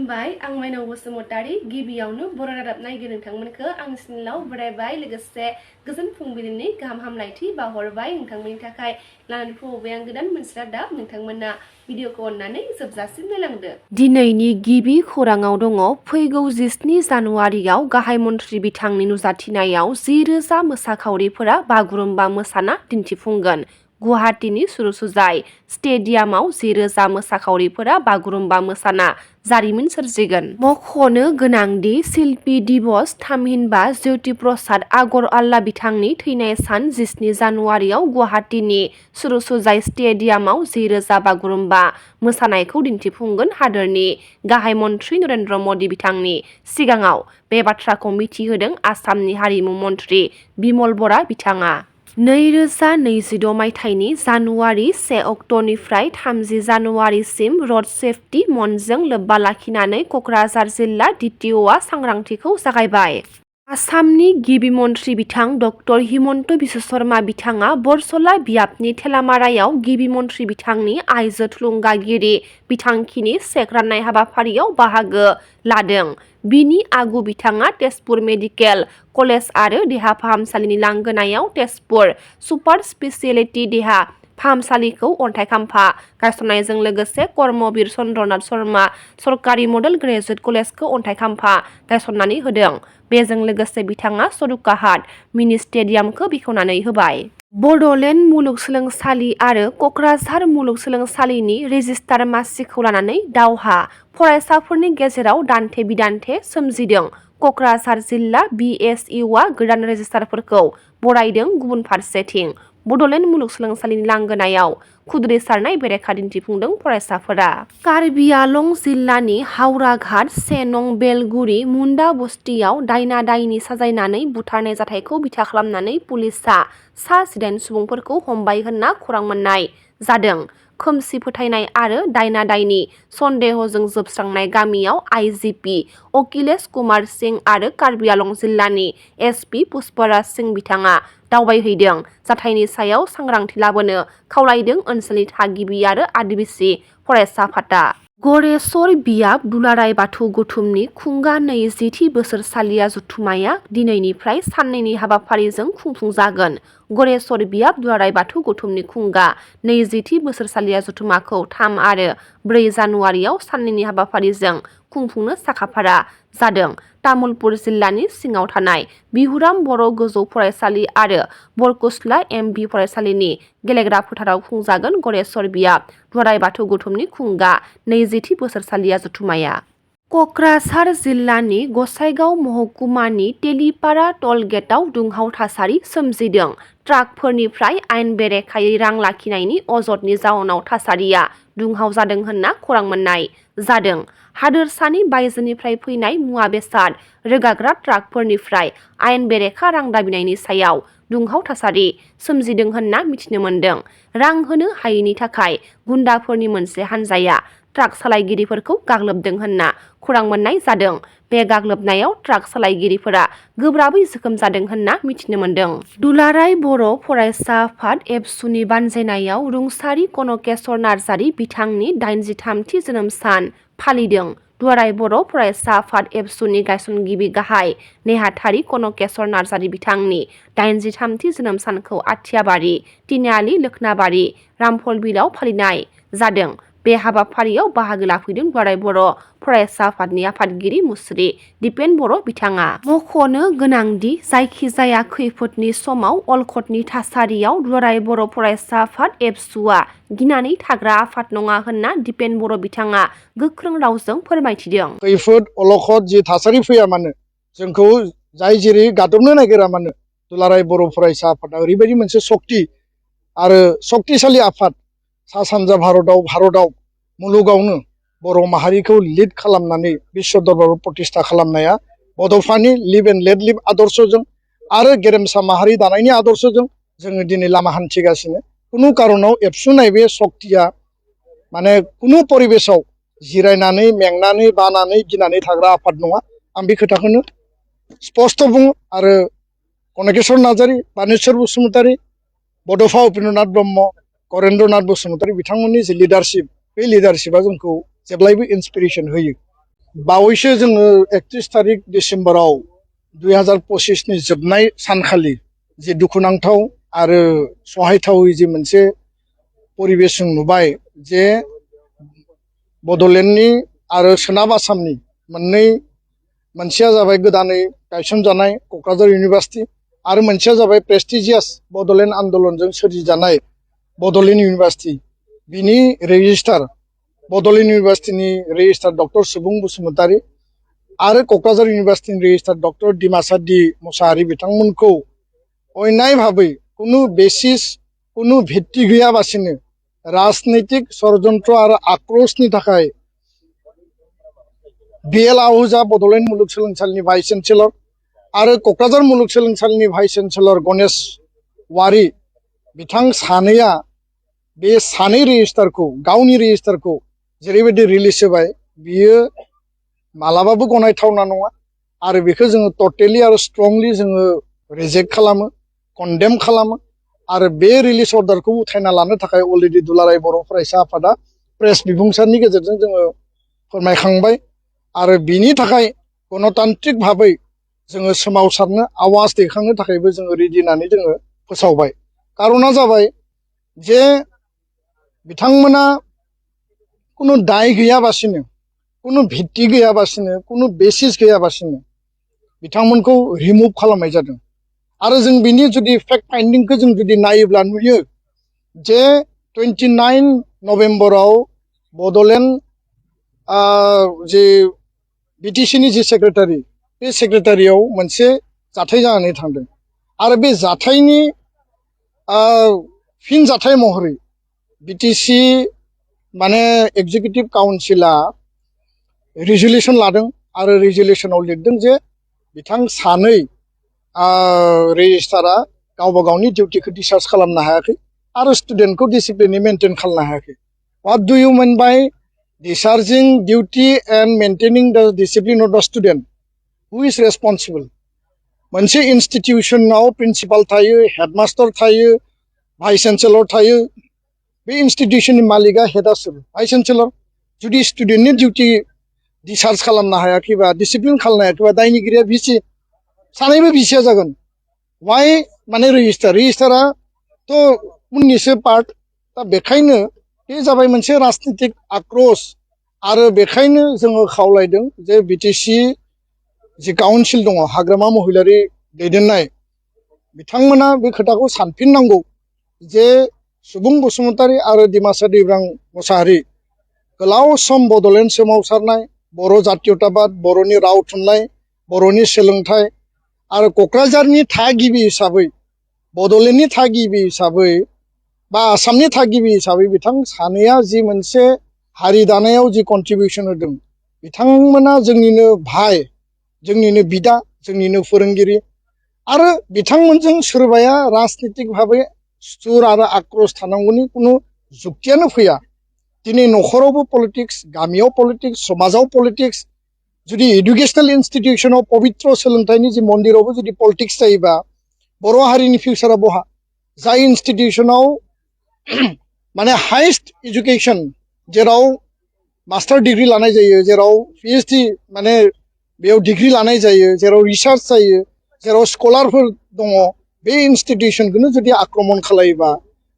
खुलुमबाय आं माइनाव बसुमतारी गिबियावनो बर' रादाब नायगिरि नोंथांमोनखौ आंनि चेनेलाव बरायबाय लोगोसे गोजोन फुंबिलिनि गाहाम हामलायथि बावहरबाय नोंथांमोननि थाखाय लानानै फैबाय आं गोदान मोनसे रादाब नोंथांमोना भिडिअखौ अननानै जोबजासिम नायलांदो। दिनैनि गिबि खौराङाव दङ फैगौ 17 जानुवारियाव गाहाय मन्थ्रि बिथांनि नुजाथिनायाव 10,000 मोसाखावरिफोरा बागुरुम्बा मोसाना दिन्थिफुंगोन। गुवाहाटीनि सुरुसुजाय स्टेडियामाव 10,000 मोसाखावरिफोरा बागुरुम्बा मोसाना जारिमिन सोरजिगोन। मख'नो गोनांदि शिल्पी दिवस थामहिनबा ज्योति प्रसाद आगरवाला बिथांनि थैनाय सान 17 जानुवारियाव गुवाहाटीनि सुरुसुजाय स्टेडियामाव 10,000 बागुरुम्बा मोसानायखौ दिन्थिफुंगोन। हादोरनि गाहाय मन्थ्रि नरेन्द्र मदि बिथांनि सिगाङाव बे बाथ्राखौ मिथिहोदों आसामनि हारिमु मन्थ्रि बिमल बरा बिथाङा। 2026 मायथाइनि जानुवारि 1 अक्ट'निफ्राय 30 जानुवारिसिम रड सेफ्टि मन्थजों लोब्बा लाखिनानै क'क्राझार जिल्ला DTOआ सांग्रांथिखौ जागायबाय। आसामनि गिबि मन्थ्रि बिथां डक्टर हिमन्त बिश्व शर्मा बिथाङा बरसला बियाबनि थेलामारायाव गिबि मन्थ्रि बिथांनि आइजो थुलुंगागिरि बिथांखिनि चेक राननाय हाबाफारियाव बाहागो लादों। बिनि आगु बिथाङा तेजपुर मेडिकेल कलेज आरो देहा फाहामसालिनि लांगोनायाव तेजपुर सुपार स्पेशियेलिटि देहा फाहामसालिखौ अन्थाइ खाम्फा गायसननायजों लोगोसे कर्मवीर चन्द्रनाथ शर्मा सरकारि मडेल ग्रेजुवेट कलेजखौ अन्थाइ खाम्फा गायसननानै होदों। बेजों लोगोसे बिथाङा सरुकाहाट मिनि स्टेडियामखौ बेखेवनानै होबाय। बड'लेण्ड मुलुगसोलोंसालि आरो क'क्राझार मुलुगसोलोंसालिनि रेजिस्टार मासिखौ लानानै दावहा फरायसाफोरनि गेजेराव दान्थे बिदान्थे सोमजिदों। क'क्राझार जिल्ला BSUआ गोदान रेजिस्टारफोरखौ बरायदों। गुबुन फारसेथिं बड'लेण्ड मुलुगसोलोंसालिनि लांगोनायाव खुद्रिसारनाय बेरेखा दिन्थिफुंदों फरायसाफोरा। कार्बि आलं जिल्लानि हावराघाट 1 नं बेलगुरि मुन्डा बस्तियाव दायना दायनि साजायनानै बुथारनाय जाथायखौ बिथा खालामनानै पुलिसआ सा 18 सुबुंफोरखौ हमबाय होनना खौरां मोननाय जादों। खोमसि फोथायनाय आरो दायना दायनि सन्देहजों जोबस्रांनाय गामियाव IGP अखिलेश कुमार सिंह आरो कार्बि आलं जिल्लानि SP पुष्पराज सिंह बिथाङा दावबायहैदों। जाथायनि सायाव सांग्रांथि लाबोनो खावलायदों ओनसोलनि थागिबि आरो आदिबासि फरायसा आफादा। गरेस्वर बियाब दुलाराय बाथौ गौथुमनि खुंगा 20थि बोसोरसालिया जथुम्माया दिनैनिफ्राय साननैनि हाबाफारिजों खुंफुंजागोन। गरेस्वर बियाब दुलाराय बाथौ गौथुमनि खुंगा 20थि बोसोरसालिया जथुम्माखौ 3 आरो 4 जानुवारियाव साननैनि हाबाफारिजों खुंफुंनो साखाफारा जादों। तामुलपुर जिल्लानि सिङाव थानाय बिहुराम बर' गोजौ फरायसालि आरो बरकुसला MV फरायसालिनि गेलेग्रा फोथाराव खुंजागोन। गरेस्वर बियाब दुलाराय बाथौ गौथुमनि खुंगा 20थि बोसोरसालिया जथुम्माया। क'क्राझार जिल्लानि गसाइगाव महकुमानि तेलिपारा टल गेटआव दुंहाव थासारि सोमजिदों। ट्राकफोरनिफ्राय आयेन बेरेखायै रां लाखिनायनि अजदनि जाउनाव थासारिया दुंहाव जादों होनना खौरां मोननाय जादों। हादोरसानि बायजोनिफ्राय फैनाय मुवा बेसाद रोगाग्रा ट्राकफोरनिफ्राय आयेन बेरेखा रां दाबिनायनि सायाव दुंहाव थासारि सोमजिदों होनना मिथिनो मोन्दों। रां होनो हायैनि थाखाय गुन्डाफोरनि मोनसे हान्जाया ट्राक सालायगिरिफोरखौ गाग्लोबदों होनना खौरां मोननाय जादों। बे गाग्लोबनायाव ट्राक सालायगिरिफोरा गोब्राबै जोखोम जादों होनना मिथिनो मोन्दों। दुलाराय बर' फरायसा आफाद एबसुनि बानजायनायाव रुंसारि कनकेश्वर नार्जारि बिथांनि 83थि जोनोम सान फालिदों। दुलाराय बर' फरायसा आफाद एबसुनि गायसनगिरि गाहाय नेहाथारि कनकेश्वर नार्जारि बिथांनि 83थि जोनोम सानखौ आथियाबारि तिनिआलि लोखनाबारि रामफलबिलाव फालिनाय जादों। बे हाबाफारियाव बाहागो लाफैदों दुलाराय बर' फरायसा आफादनि आफादगिरि मुस्रि दिपेन बर' बिथाङा। मख'नो गोनांदि जायखिजाया खैफोदनि समाव अलखदनि थासारियाव दुलाराय बर' फरायसा आफाद एबसुआ गिनानै थाग्रा आफाद नङा होनना दिपेन बर' बिथाङा गोख्रों रावजों फोरमायथिदों। खैफोद अलखद जि थासारि फैया मानो जोंखौ जाय जेरै गादबनो नागिरा मानो दुलाराय बर' फरायसा आफादा ओरैबायदि मोनसे सक्ति आरो सक्तिशालि आफाद सा सानजा भारताव मुलुगावनो बर' माहारिखौ लिड खालामनानै बिश्व दरबाराव प्रतिष्ठा खालामनाया बड'फानि लिभ एन्ड लेट लिभ आदर्शजों आरो गेरेमसा माहारि दानायनि आदर्शजों जोङो दिनै लामा हान्थिगासिनो। कुनु कारनाव एबसुनाय बे सक्तिया माने कुनु परिबेसाव जिरायनानै मेंनानै बानानै गिनानै थाग्रा आफाद नङा। आं बे खोथाखौनो स्पष्ट बुङो आरो कनकेश्वर नार्जारि बानेस्वर बसुमतारी बड'फा उपेन्द्रनाथ ब्रह्म गरेन्द्रनाथ बसुमतारी बिथांमोननि जि लिडारशिप बे लिडारशिपआ जोंखौ जेब्लायबो इन्सपिरेसन होयो। बावैसो जोङो 31 तारिख डिसेम्बराव 2025 नि जोबनाय सानखालि जे दुखुनांथाव आरो सहायथावै जे मोनसे परिबेस जों नुबाय जे बड'लेण्डनि आरो सोनाब आसामनि मोनसेया जाबाय गोदानै गायसनजानाय क'क्राझार इउनिभार्सिटि आरो मोनसेया जाबाय प्रेस्टिजियास बड'लेण्ड आन्दलनजों सोरजिजानाय बड'लेण्ड इउनिभार्सिटि बिनि रेजिस्ट्रार बड'लेण्ड इउनिभार्सिटिनि रेजिस्ट्रार डक्टर सुबुं बसुमतारी आरो क'क्राझार इउनिभार्सिटिनि registrar doctor Dimasa D Musahary बिथांमोनखौ अन्याय भाबै कुनु बेसिस कुनु भित्ति गैयाबासिनो राजनैतिक षड़यन्त्र आरो आक्रोशनि थाखाय BL आहूजा बड'लेण्ड मुलुगसोलोंसालिनि भाइस चेन्सेलर आरो क'क्राझार मुलुगसोलोंसालिनि भाइस चेन्सेलर गणेश वारि बिथां सानैया बे सानै रेजिस्ट्रारखौ गावनि रेजिस्ट्रारखौ जेरैबायदि रिलिज होबाय बियो मालाबाबो गनायथावना नङा आरो बेखौ जोङो टटेलि आरो स्ट्रंलि जोङो रिजेक्ट खालामो कन्डेम खालामो आरो बे रिलिज अर्डारखौ उथायना लानो थाखाय अलरेडि दुलाराय बर' फरायसा आफादा प्रेस बिबुंसारनि गेजेरजों जोङो फोरमायखांबाय आरो बिनि थाखाय गणतान्त्रिक भाबै जोङो सोमावसारनो आवाज दैखांनो थाखायबो जोङो रेडि होननानै जोङो फोसावबाय कारना जाबाय जे बिथांमोना कुनु दाय गैयाबासिनो कुनु भित्ति गैयाबासिनो कुनु बेसिस गैयाबासिनो बिथांमोनखौ रिमुभ खालामनाय जादों आरो जों बिनि जुदि फेक्ट फाइन्डिंखौ जों जुदि नायोब्ला नुयो जे 29 नभेम्बराव बड'लेण्ड जे BTCनि जे सेक्रेटारि बे सेक्रेटारियाव मोनसे जाथाय जानानै थांदों आरो बे जाथायनि फिन जाथाय महरै BTC माने एग्जिकिउटिभ काउन्सिला रिजुलेसन लादों आरो रिजुलेसनाव लिरदों जे बिथां सानै रेजिस्ट्रारा गावबा गावनि डिउटिखौ डिस्चार्ज खालामनो हायाखै आरो स्टुडेन्टखौ डिसिप्लिनै मेनटेन खालामनो हायाखै व्हाट डु यु मिन बाय discharging duty and maintaining the discipline of the student who is responsible मोनसे इन्स्टिटिउसनाव प्रिन्सिपाल थायो हेडमास्टार थायो भाइस चेन्सेलर थायो बे इन्स्टिटिउसननि मालिकआ हेडआ सोर भाइस चेन्सेलर जुदि स्टुडेन्टनि डिउटि डिस्चार्ज खालामनो हायाखैबा डिसिप्लिन खालामनो हायाखैबा दायनिगिरिया भिसि सानैबो भिसिया जागोन वाइ माने रेजिस्टाराथ' उननिसो पार्ट दा बेखायनो बे जाबाय मोनसे राजनितिक आक्रोश आरो बेखायनो जोङो खावलायदों जे BTC जि काउन्सिल दङ हाग्रामा महिलारि दैदेननाय बिथांमोना बे खोथाखौ सानफिननांगौ जे सुबुं बसुमतारी आरो डिमासा दैब्रां मुसाहारि गोलाव सम बड'लेण्ड सोमावसारनाय बर' जातीयताबाद बर'नि राव थुनलाइ बर'नि सोलोंथाइ आरो क'क्राझारनि थागिबि हिसाबै बड'लेण्डनि थागिबि हिसाबै बा आसामनि थागिबि हिसाबै बिथां सानैया जि मोनसे हारि दानायाव जि कन्ट्रिबिउसन होदों बिथांमोना जोंनिनो भाइ जोंनिनो बिदा जोंनिनो फोरोंगिरि आरो बिथांमोनजों सोरबाया राजनितिक भाबै सुर आरो आक्रोश थानांगौनि कुनु जुक्तियानो फैया दिनै न'खरावबो पलिटिक्स गामियाव पलिटिक्स समाजाव पलिटिक्स जुदि एडुकेसनेल इन्स्टिटिउसनाव पवित्र सोलोंथाइनि जि मन्दिरावबो जुदि पलिटिक्स जायोबा बर' हारिनि फिउचारा बहा जाय इन्स्टिटिउसनाव माने हाइस्ट एजुकेशन जेराव मास्टार डिग्री लानाय जायो जेराव PhD माने बेयाव डिग्री लानाय जायो जेराव रिसार्च जायो जेराव स्कलारफोर दङ बे इन्स्टिटिउसनखौनो जुदि आक्रमण खालायोबा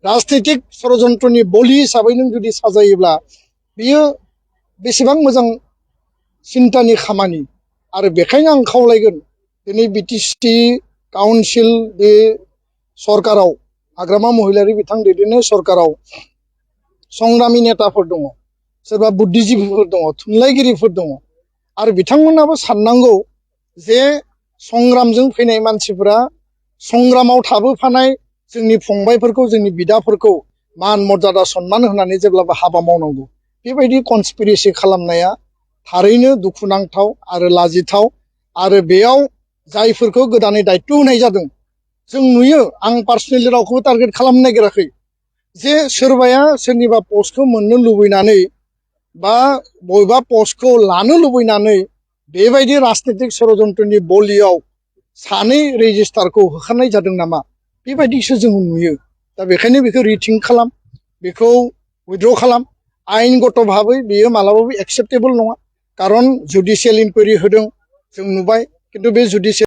राजनैतिक षड़यन्त्रनि बलि हिसाबै नों जुदि साजायोब्ला बेयो बेसेबां मोजां सिन्तानि खामानि आरो बेखायनो आं खावलायगोन दिनै BTC काउन्सिल बे सरकाराव हाग्रामा महिलारि बिथां दैदेननाय सरकाराव संग्रामि नेताफोर दङ सोरबा बुद्धिजीबीफोर दङ थुनलाइगिरिफोर दङ आरो बिथांमोनाबो साननांगौ जे संग्रामजों फैनाय मानसिफोरा संग्रामाव थाबोफानाय जोंनि फंबायफोरखौ जोंनि बिदाफोरखौ मान मर्यादा सन्मान होनानै जेब्लाबो हाबा मावनांगौ बेबायदि कनस्पिरेसि खालामनाया थारैनो दुखुनांथाव आरो लाजिथाव आरो बेयाव जायफोरखौ गोदानै दायित्व होनाय जादों जों नुयो आं पार्सनेलि रावखौबो टार्गेट खालामनो नागिराखै जे सोरबाया सोरनिबा पस्टखौ मोननो लुबैनानै बा बबेबा पस्टखौ लानो लुबैनानै बेबायदि राजनैतिक षड़यन्त्रनि बलियाव सानै रेजिस्ट्रारखौ होखारनाय जादों नामा बेबायदिसो जों नुयो दा बेखायनो बेखौ रिथिंक खालाम बेखौ उइथड्र खालाम आयेनगत भाबै बेयो मालाबाबो एक्सेप्टेबल नङा खारन जुडिसियेल इनकुवेरि होदों जों नुबाय खिन्थु बे जुडिसियेल